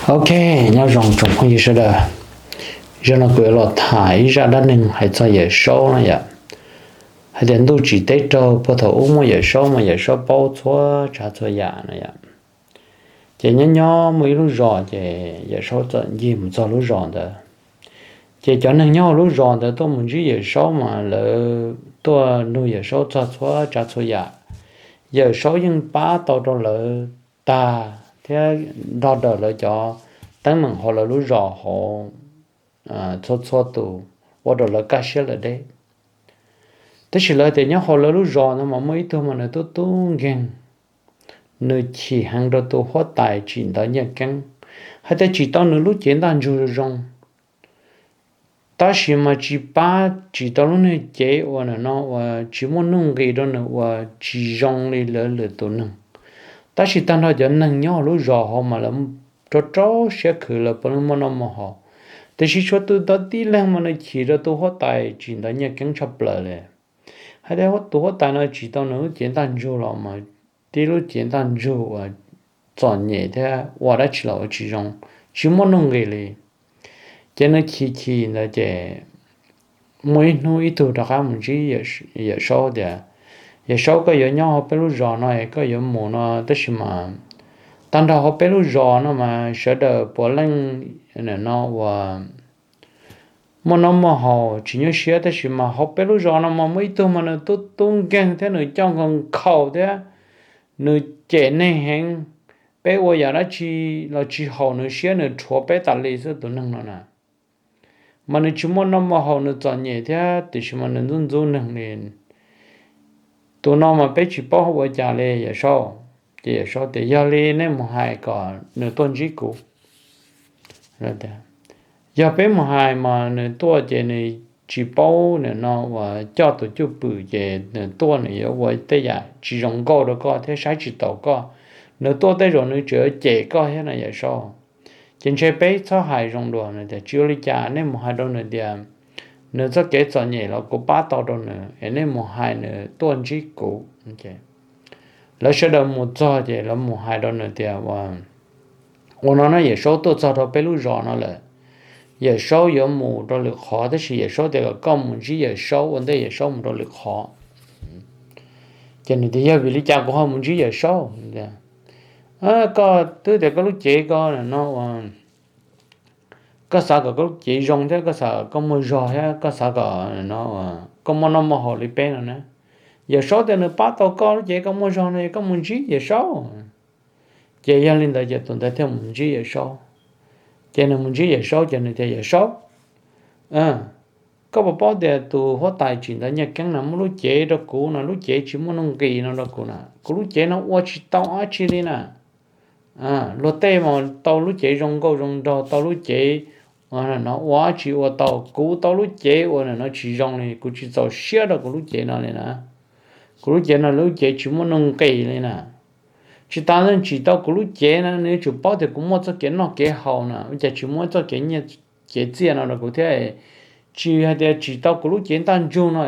Ok, nyob zoo tsoom phooj ywg sawv daws. Zaum no kuv yuav los tham ib zaj dab neeg hais txog Yawm Saub no yom. Hais tias ntuj tsim teb raug puag thaum ub muaj Yawm Saub mas Yawm Saub paub txhua tsav txhua yam no yom. Ces nyob nyob muaj ib lub zos ces Yawm Saub txawm ncig mus txog lub zos ntawd. Ces cov neeg nyob hauv lub zos ntawd tuaj mus ntsib Yawm Saub mas lawv tuaj nug Yawm Saub txog txhua tsav txhua yam. Yawm Saub yeej pab tau rau lawv tag thiab nrog daws lawv cov teeb meem hauv lawv lub zos hauv txhua txhua tus ua rau lawv kaj siab lawm deb. Tab sis lawv tias nyob hauv lawv lub zos no mas muaj ib tug mas nws tub tub nkeeg, nws chim heev rau tus huab tais tsim ntawv Nyiaj Keeb, hais tias tsim tau nws lub cev ntaj ntsug zoo zoo, tab sis mas tsis pab tsim tau lub niag cev uas nim no uas tsis muaj nuj nqis rau nws uas tsis zoo li lawv lwm tus neeg. Tab sis tag nrho cov neeg nyob hauv lub zos hauv mas lawv rau rau siab khwv lawv puav leej muaj noj muaj haus. Tiam sis tshuav tus ntawd tib leeg mas nws chim rau tus huab tais tsim ntawv Nyiaj Keeb tshaj plaws li. Hais tias tus huab tais no tsim tau nws lub cev ntaj ntsug los mas tib lub cev ntaj ntsug uas txom nyem thiab ua dab tsi los ua tsis zoo, tsis muaj nuj nqis li. Ces nws chim chim ntawd ces muaj ib hnub ib tug rov qab mus ntsib Yawm Saub tias, Yawm Saub, koj yuav nyob hauv peb lub zos no es koj yuav mus no tab sis mas tag nrho hauv peb lub zos no mas sawv daws puav leej nim no uas muaj noj muaj haus tsis nyuaj siab, tab sis mas hauv peb lub zos no mas muaj ib tug mas nws tub tub nkeeg thiab nws coj nkaus nkhaus thiab nws cem neeg heev. Peb ua yam dab tsi los tsis haum nws siab, nws rhuav peb tas li xwb tus neeg no na. Mas nws tsis muaj noj muaj haus, nws txom nyem thiab tiam sis mas nws ntxub ntxub neeg li. Tus no mas peb tsis paub ua cas li Yawm Saub. Ces Yawm Saub tias, Yog li nej mus hais kom nws tuaj ntsib kuv. Yog peb mus hais mas nws tuaj ces nws tsis paub nim no uas coj tus cwj pwm ces nws tuaj nws yuav ua tej yam tsis zoo nkauj rau koj thiab saib tsis taus koj. Nws tuaj tej zaum nws tseem yuav cem koj thiab no Yawm Saub. Ces ntshe peb txhob hais zoo dua. Nws tias, Tsis ua li cas, nej mus hais rau nws tias nws txoj kev txom nyem los kuv pab tau rau nws es nej mus hais nws tuaj ntsib kuv. Lawv sawv daws mus txog ces lawv mus hais rau nws tias, Ua no na, Yawm Saub tuaj txog rau peb lub zos no lawm. Yawm Saub yuav mus rau lwm qhov, tab sis Yawm Saub tias kom koj mus ntsib Yawm Saub ua ntej Yawm Saub mus rau lwm qhov. Ces nws tias, Yog vim li cas kuv ho mus ntsib Yawm Saub? Koj twb tias koj lub cev ko no, koj xav kom koj lub cev zoo thiab koj xav kom koj muaj zog thiab koj xav kom koj muaj noj muaj haus li peb no na. Yawm Saub tias nws pab tau koj lub cev koj muaj zog no, koj mus ntsib Yawm Saub. Ces yog li ntawd ces tus ntawd thiaj mus ntsib Yawm Saub. Ces nws mus ntsib Yawm Saub ces nws tias, Yawm Saub, koj puas paub tias tus huab tais tsim ntawv Nyiaj Keeb no muab lub cev rau kuv no, lub cev tsis muaj nuj nqis no rau kuv na, kuv lub cev no ua tsis tau dab tsi li na. Luag tej mas tau lub cev zoo nkauj zoo nraug, tau lub cev no ua dab tsi ua tau, kuv tau lub cev ua nim no tsis zoo li, kuv tsis txaus siab rau kuv lub cev no li na. Kuv lub cev no lub cev tsis muaj nuj nqis li na. Tsis tas nws tsim tau kuv lub cev na, nws yuav tsum paub tias kuv muaj txoj kev noj kev haus na, ua cas tsis muab txoj kev nyiaj kev txiaj no rau kuv thiab? Tsis hais tias tsim tau kuv lub cev ntaj ntsug no,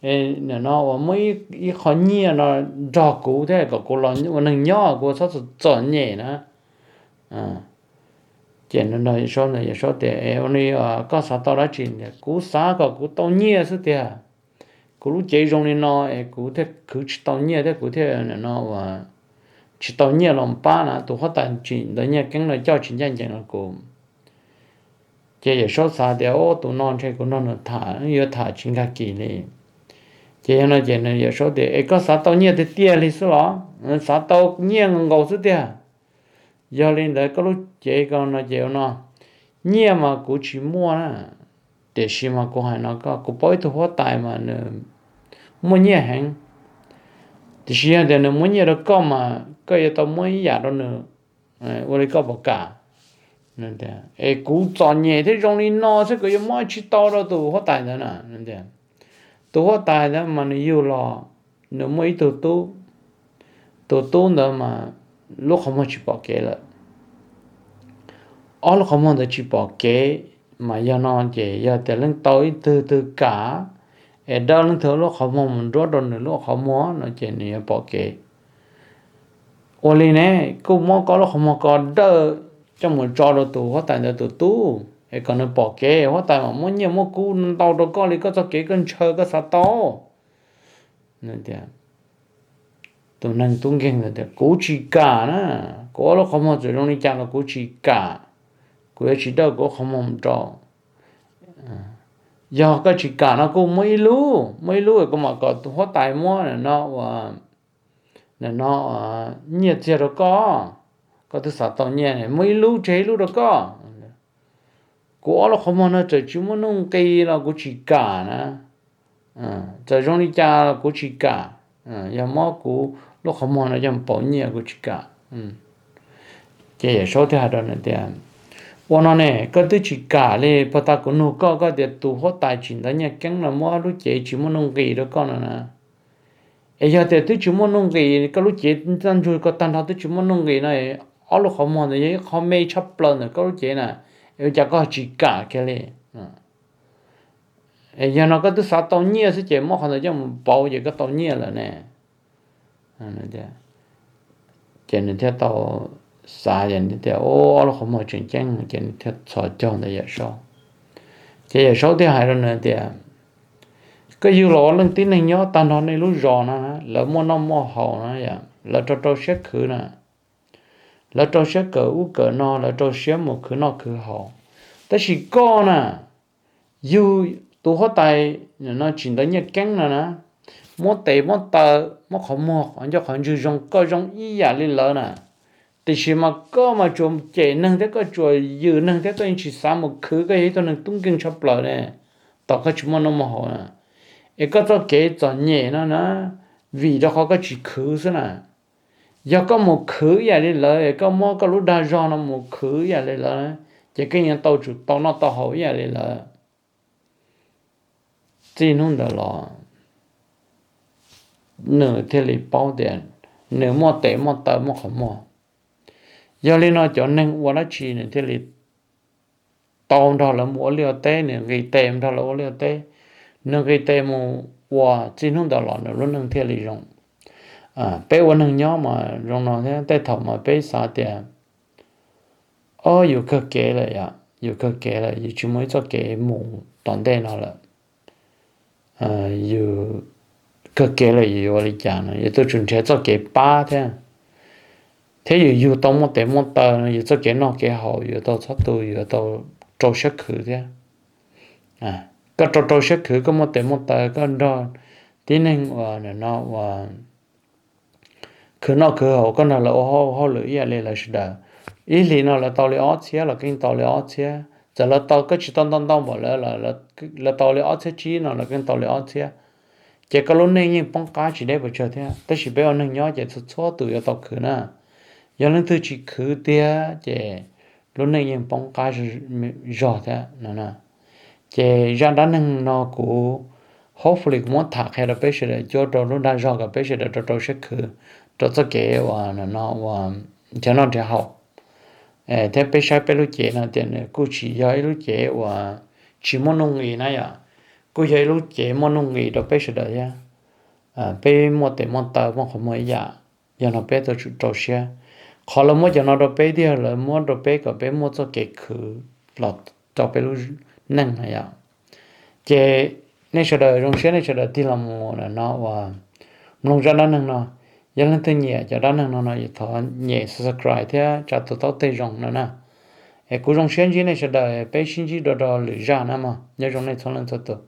nim no uas muab ib qho nyiaj no nrog kuv thiab kom kuv los ua neeg nyob, kuv txhob txom nyem na. Ces Yawm Saub tias, Ua li koj xav tau dab tsi? Kuv xav kom kuv tau nyiaj xwb tiag. Kuv lub cev zoo li no es kuv thiaj khwv tsis tau nyiaj thiab kuv thiaj nim no uas tsis tau nyiaj los pab na, tus huab tais tsim ntawv Nyiaj Keeb no coj tsis ncaj ncees rau kuv. Ces Yawm Saub xav tias, Ub, tus no ntshe kuv nrog nws tham yuav tham tsis nkag kis li. Ces yog no ces Yawm Saub tias, Es koj xav tau nyiaj tiag tiag li xwb los? Xav tau nyiaj nkaus nkaus xwb tiag. Yog li ntawd koj lub cev ko no ces ua no, nyiaj mas kuv tsis muaj na, tiam sis mas kuv hais no koj, kuv paub ib tug huab tais mas nws muaj nyiaj heev, tiam sis yog tias nws muab nyiaj rau koj mas koj yuav tau muab ib yam rau nws, ua li koj puas kam? Es kuv txom nyem thiab zoo li no xwb kuv yuav muab tsis tau rau tus huab tais ntawd na. Tus huab tais ntawd mas nws yug los, nws muaj ib tug tub, tus tub ntawd mas lub qhov muag tsis pom kev lawm. Ob lub qhov muag ntawd tsis pom kev, mas yog no ces yog tias leej tau ib tug twg kam es dawb leej twg lub qhov muag mus nruab rau nws lub qhov muag no ces nws yuav pom kev. Ua li ne, kuj muab koj lub qhov muag ko dawb coj mus tso rau tus huab tais ntawd tus tub es kom nws pom kev, huab tais mam muab nyiaj muab kub ntau rau koj li koj txoj kev koj ntshaw koj xav tau. Tus neeg tub nkeeg ntawd tias, Kuv tsis kam na, kuv ob lub qhov muag txawm zoo li cas los kuv tsis kam, kuv yuav tsis dawj kuv ob qhov muag mus rau. Yog koj tsis kam no kuj muab ib lub, muab ib lub kuv mam kom tus huab tais muab no, no nyiaj txiag rau koj, koj twb xav tau nyiaj, muab ib lub tseg ib lub rau koj. Kuv ob lub qhov muag no txawm tsis muaj nuj nqis los kuv tsis kam na, txawm zoo li cas los kuv tsis kam, yog muab kuv lub qhov muag no coj mus pauv nyiaj kuv tsis kam. Ces Yawm Saub thiaj hais rau nws tias, Ua no ne, koj twb tsis kam li, puag ta kuv nug koj, koj tias tus huab tais tsim ntawv Nyiaj Keeb no muab lub cev tsis muaj nuj nqis rau koj no na. Es yog tias twb tsis muaj nuj nqis, koj lub cev txaj ntsug koj tag nrho twb tsis muaj nuj nqis no, ob lub qhov muag ntawd yog ib qho me tshaj plaws ntawm koj lub cev na, es ua cas koj tsis kam kiag li? Es yog no koj twb xav tau nyiaj xwb ces muab qhov ntawd coj mus pauv ces koj tau nyiaj lawm ne. Ces nws thiaj tau xav tias, Ob lub qhov muag tseem ceeb, ces nws thiaj txhos caug ntawm Yawm Saub. Ces Yawm Saub thiaj hais rau nws tias, Koj yug los ua leej tib neeg nyob tag nrho nej lub zos no, lawv muaj noj muaj haus na, lawv rau rau siab khwv na, lawv rau siab kawm ub kawm no, lawv rau siab mus khwv noj khwv haus. Tab sis koj na, yug tus huab tais no tsim ntawv Nyiaj Keeb no na, muab tes muab taw, muab qhov muag ncauj qhov ntswg zoo, koj zoo ib yam li lawv na. Tiam sis mas koj mas tsuas cem neeg thiab koj tsuas yws neeg thiab koj yeej tsis xav mus khwv, koj yog ib tug neeg tub nkeeg tshaj plaws ne, tom koj tsis muaj noj muaj haus na. Es koj txoj kev txom nyem no na, vim rau qhov koj tsis khwv xwb na. Yog koj mus khwv ib yam li lawv, koj muab koj lub dag zog no mus khwv ib yam li lawv, ces koj yuav tau tsum tau noj tau haus ib yam li lawv. Txij hnub ntawd los nws thiaj li paub tias nws muaj tes muaj taw muaj qhov muag. Yog li no cov neeg ua dab tsi nws thiaj li tau nrog lawv mus ua liaj ua teb, nws nqis tes nrog lawv ua liaj ua teb, nws nqis tes mus ua, txij hnub ntawd los nws lub neej thiaj li zoo. Peb ua neeg nyob mas zoo no thiab, tej thaum mas peb xav tias, Ob, yus kawg kev lawm yom, yus kawg kev lawm, yus tsis muaj ib txoj kev mus tom ntej no lawm. Yus kawg kev lawm yus yuav ua li cas no, yus tuaj tsuas nrhiav txoj kev pab thiab, thiab yus yug tau muaj tes muaj taw no, yus txoj kev noj kev haus yus tau txhob tu, yus tau rau siab khwv thiab. Koj rau rau siab khwv, koj muaj tes muaj taw, koj nrog tib neeg uas no ua khwv noj khwv haus, koj nrog lawv ua hauj lwm ib yam li lawv sawv daws. Ib hlis no lawv tau li ob txhiab los koj yeej tau li ob txhiab, txawm lawv tau, koj tsis tau ntau ntau npaum lawv los lawv tau li ob txhiab tsib no los koj yeej tau li ob txhiab. Ces koj lub neej yeej poob qab tsis deb pes tsawg thiab. Tab sis peb ua neeg nyob ces txhua txhua tus yuav tau khwv na. Yog leej twg tsis khwv tiag ces lub neej yeej poob qab zog thiab no. Ces zaj dab neeg no kuv, hopefully kuv muab tham qhia rau peb sawv daws, cuab rau lub dag zog kom peb sawv daws rau rau siab khwv rau txoj kev uas no ua nrhiav noj nrhiav haus. Thiab peb saib peb lub cev no tias nws kuj tsis yog ib lub cev uas tsis muaj nuj nqis na yom, kuj yog ib lub cev muaj nuj nqis rau peb sawv daws thiab. Peb muaj tes muaj taw muaj qhov muag ib yam, yog no peb tau tsum rau siab. Qhov lawv muab cov no rau peb tiag, lawv muab rau peb kom peb muaj txoj kev khwv los rau peb lub neej na yom. Ces nej sawv daws zoo siab nej sawv daws tig los mus no ua mloog zaj dab neeg no. Yog leej twg nyiam cov dab neeg no no thov nyem subscribe thiab tsa tus taub teg zoo no na. Es kuv zoo siab ntsib nej sawv daws, peb sib ntsib dua rau lwm zaj na mog, nyob zoo nej txhua leej txhua tus.